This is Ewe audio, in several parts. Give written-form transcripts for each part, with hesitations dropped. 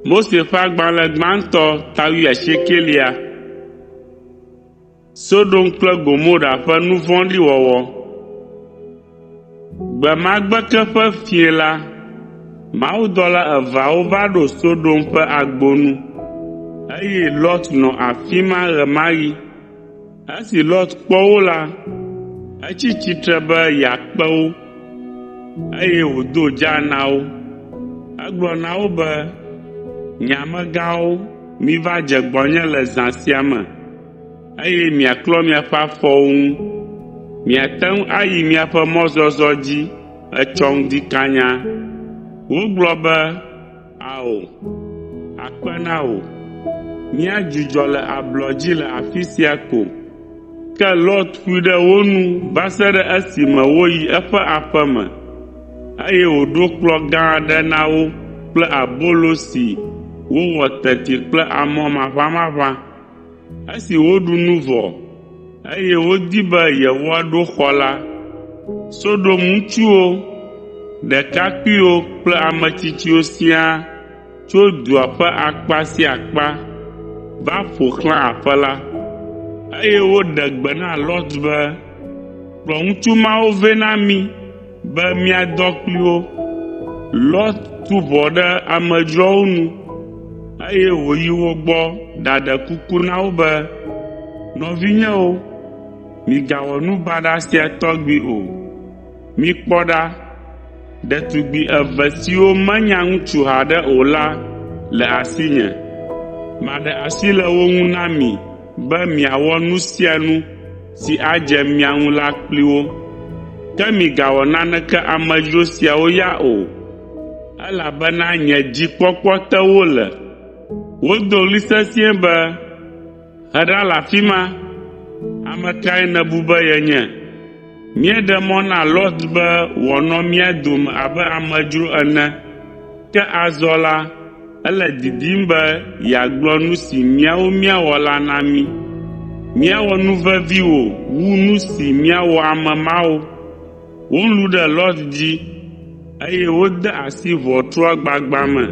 Mose ƒe agbalẽ gbãtɔ ta wuiasiekelia. Sodom kple Gomora ƒe nu vɔ̃ɖi wɔwɔ. Gbe ma gbe ke ƒe fiẽ la, mawudɔla eveawo va ɖo Sodom ƒe agbo nu, eye Lot nɔ afi ma ɣe ma ɣi. Esi Lot kpɔ wo la, etsi tsitre be yeakpe wo, eye wòdo dzaa na wo. Egblɔ na wo be, “Nye amegãwo, miva dze gbɔnye le zã sia me, eye miaklɔ miaƒe afɔwo ŋu. Miate ŋu ayi miaƒe mɔzɔzɔ dzi etsɔ ŋdi kanya.” Wogblɔ be, “Ao, akpe na wò. Míadzudzɔ le ablɔ dzi le afi sia ko.” Ke Lot ƒoe ɖe wo nu va se ɖe esime woyi eƒe aƒe me, eye wòɖo kplɔ̃ gã aɖe na wo kple abolo si wowɔ teti kple amɔ maʋamaʋã. Esi woɖu nu vɔ, eye wodi be yewoaɖo xɔ la, Sodom ŋutsuwo, ɖekakpuiwo kple ame tsitsiwo siaa tso dua ƒe akpa sia akpa va ƒo xlã aƒe la, eye woɖe gbe na Lot be, “Kplɔ ŋutsu mawo vɛ na mí be míadɔ kpli wo.” Lot tu ʋɔ ɖe amedzroawo nu, eye wòyi wo gbɔ ɖaɖe kuku na wo be, “Nɔvinyewo, migawɔ nu baɖa sia tɔgbi o. Mikpɔ ɖa, ɖetugbi eve siwo menya ŋutsu haɖe o la le asinye. Maɖe asi le wo ŋu na mi be miawɔ nu sia nu si adze mia ŋu la kpli wo. Ke migawɔ naneke amedzro siawo ya o, elabena nye dzikpɔkpɔ te wole.” Wodo ɣli sesĩe be, “He ɖa le afi ma! Ame kae nèbu be yenye? Míeɖe mɔ na Lot be wòanɔ mía dome abe amedzro ene, ke azɔ la, ele didim be yeagblɔ nu si míawo míawɔ la na mí. Míawɔ nu vevi wò wu nu si míawɔ ame mawo.” Wolũ ɖe Lot dzi, eye wode asi ʋɔtrua gbagbã me.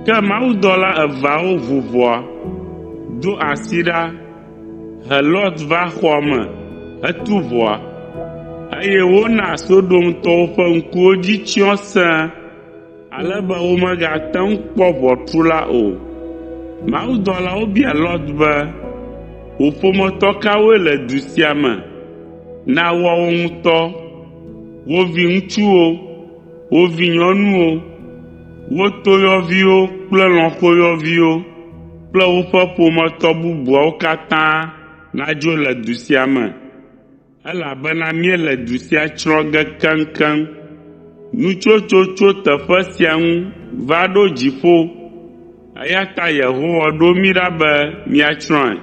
Ke mawudɔla eveawo ʋu ʋɔa, do asi ɖa, he Lot va xɔa me hetu ʋɔa, eye wona Sodomtɔwo ƒe ŋkuwo dzi tsyɔ sẽe ale be womegate ŋu kpɔ ʋɔtru la o. Mawudɔlawo bia Lot be, “Wò ƒometɔ kawoe le du sia me na woawo ŋutɔ, wo viŋutsuwo, wo vinyɔnuwo, wo toyɔviwo kple lɔ̃xoyɔviwo kple woƒe ƒometɔ bubuawo katã nadzo le du sia me, elabena míele du sia tsrɔ̃ ge keŋkeŋ. Nutsotso tso teƒe sia ŋu va ɖo dziƒo, eya ta Yehowa ɖo mí ɖa be míatsrɔ̃e.”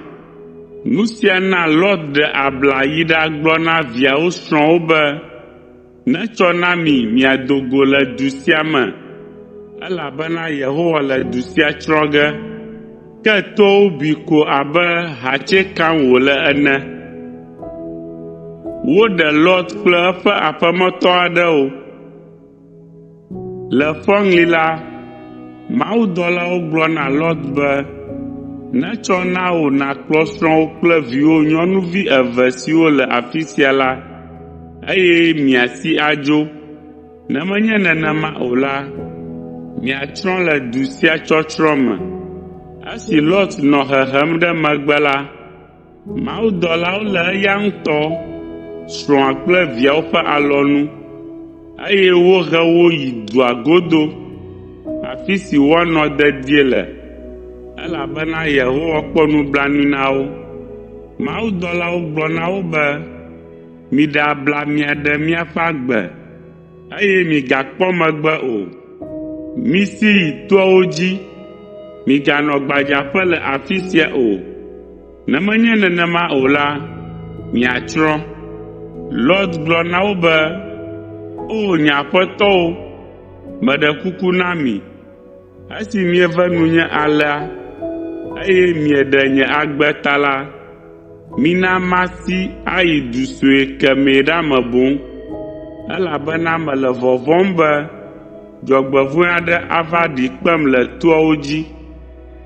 Nu sia na Lot ɖe abla yi ɖagblɔ na viawo srɔ̃wo be, “Netsɔ na mi miado go le du sia me, elabena Yehowa le du sia tsrɔ̃ ge.” Ke toawo bui ko abe hatse kam wòle ene. Woɖe Lot kple eƒe aƒemetɔ aɖewo. Le fɔŋli la, mawudɔlawo gblɔ na Lot be, “Netsɔ na wò nàkplɔ srɔ̃wò kple viwò nyɔnuvi eve siwo le afi sia la, eye miasi adzo. Ne menye nenema o la, miatsrɔ̃ le du sia tsɔtsrɔ̃ me.” Esi Lot nɔ hehem ɖe megbe la, Mawudɔlawo lé eya ŋutɔ, srɔ̃a kple viawo ƒe alɔnu, eye wohe wo yi dua godo, afi si woanɔ dedie le, elabena Yehowa kpɔ nublanui na wo. Mawudɔlawo gblɔ na wo be, “Miɖe abla miaɖe miaƒe agbe, eye migakpɔ megbe o. Misi yi toawo dzi, miganɔ gbadzaƒe le afi sia o. Ne menye nenema o la, miatsrɔ̃.” Lot gblɔ na wo be, “O nye aƒetɔwo, meɖe kuku na mi, esi mieve nunye alea, eye mieɖe nye agbe ta la, mina masi ayi du sue kemɛ ɖa me boŋ, elabena mele vɔvɔ̃m be Dzɔgbevɔ̃e aɖe ava ɖi kpem le toawo dzi.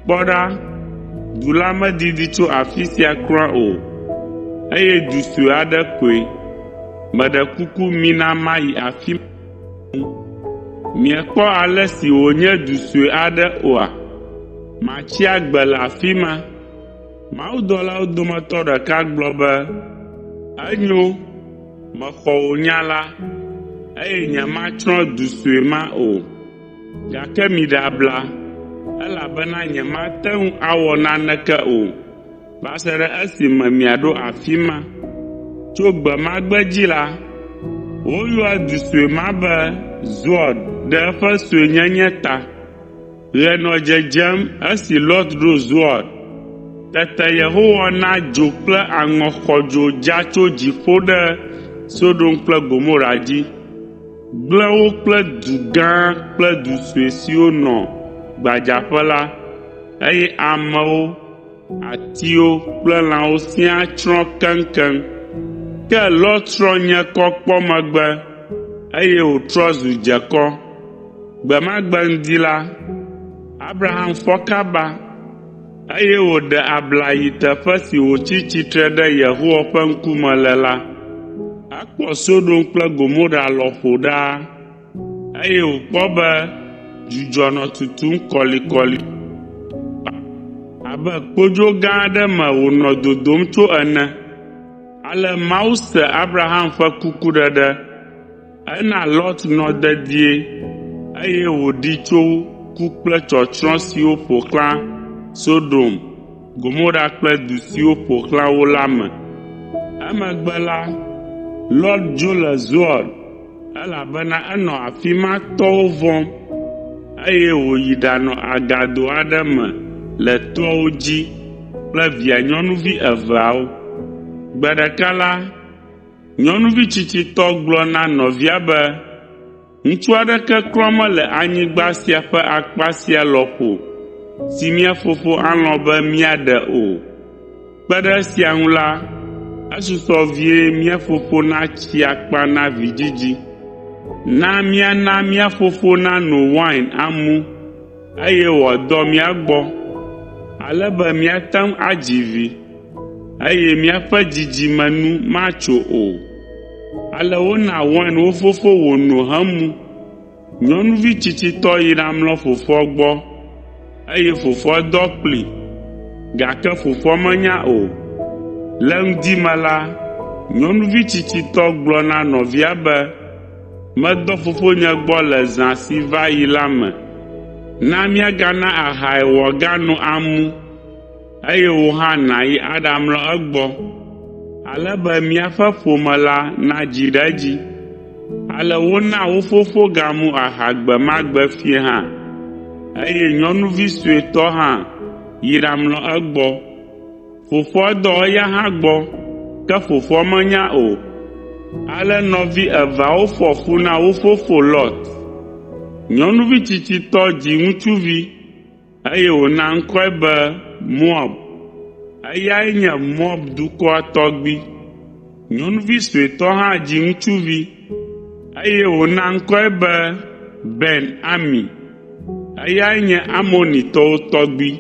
Kpɔ ɖa, du la medidi tso afi sia kura o, eye du sue aɖe koe. Meɖe kuku mina mayi afi Miekpɔ ale si wònye du sue aɖe oa? Matsi agbe le afi ma.” Mawudɔlawo dometɔ ɖeka gblɔ be, “Enyo, mexɔ wò nya la, eye nyematsrɔ̃ du sue ma o. Gake miɖe abla, elabena nyemate ŋu awɔ naneke o, va se ɖe esime miaɖo afi ma.” Tso gbe ma gbe dzi la, woyɔa du sue ma be Zoar ɖe eƒe suenyenye ta. Ɣe nɔ dzedzem esi Lot ɖo Zoar. Tete Yehowa na dzo kple aŋɔ xɔdzo dza tso dziƒo ɖe Sodom kple Gomora dzi, gblẽ wo kple du gã kple du sue siwo nɔ gbadzaƒe la, eye amewo, atiwo kple lãwo siaa tsrɔ̃ keŋkeŋ. Ke Lot srɔ̃ nye kɔ kpɔ megbe, eye wòtrɔ zu dzekɔ. Gbe ma gbe ŋdi la, Abraham fɔ kaba, eye wòɖe abla yi teƒe si wòtsi tsitre ɖe Yehowa ƒe ŋkume le la. Ekpɔ Sodom kple Gomora lɔƒo ɖaa, eye wòkpɔ be dzudzɔ nɔ tutum kɔlikɔli abe kpodzo gã aɖe me wònɔ dodom tso ene. Ale Mawu se Abraham ƒe kukuɖeɖe. Ena Lot nɔ dedie, eye wòɖi tso ku kple tsɔtsrɔ̃ siwo ƒo xlã Sodom, Gomora kple du siwo ƒo xlã wo la me. Emegbe la, Lot dzo le Zoar, elabena enɔ afi ma tɔwo vɔ̃m, eye wòyi ɖanɔ agado aɖe me le toawo dzi kple via nyɔnuvi eveawo. Gbe ɖeka la, Nyɔnuvi tsitsitɔ gblɔ na nɔvia be, “Ŋutsu aɖeke kura mele anyigba sia ƒe akpa sia lɔƒo si mía fofo alɔ̃ be míaɖe o. Kpe ɖe esia ŋu la, esusɔ vie mía fofo natsi akpa na vidzidzi. Na míana mía fofo nano wain amu, eye wòadɔ mía gbɔ, ale be míate ŋu adzi vi, eye míaƒe dzidzime nu matso o.” Ale wona wain wo fofo wòno hemu. Nyɔnuvi tsitsitɔ yi ɖamlɔ fofoa gbɔ, eye fofoa dɔ kplii, gake fofoa menya o. Le ŋdi me la, nyɔnuvi tsitsitɔ gblɔ na nɔvia be, “Medɔ fofonye gbɔ le zã si va yi la me. Na míagana ahae wòagano amu, eye wò hã nàyi aɖamlɔ egbɔ, ale be míaƒe ƒome la nadzi ɖe edzi.” Ale wona wo fofo gamu aha gbe ma gbe fiẽ hã, eye nyɔnuvi suetɔ hã yi ɖamlɔ egbɔ. Fofoa dɔ eya hã gbɔ, ke fofoa menya o. Ale nɔvi eveawo fɔ fu na wo fofo Lot. Nyɔnuvi tsitsitɔ dzi ŋutsuvi, eye wòna ŋkɔe be Moab. Eyae nye Moab dukɔa tɔgbui. Nyɔnuvi suetɔ hã dzi ŋutsuvi, eye wòna ŋkɔe be Ben Ami. Eyae nye Amonitɔwo tɔgbui.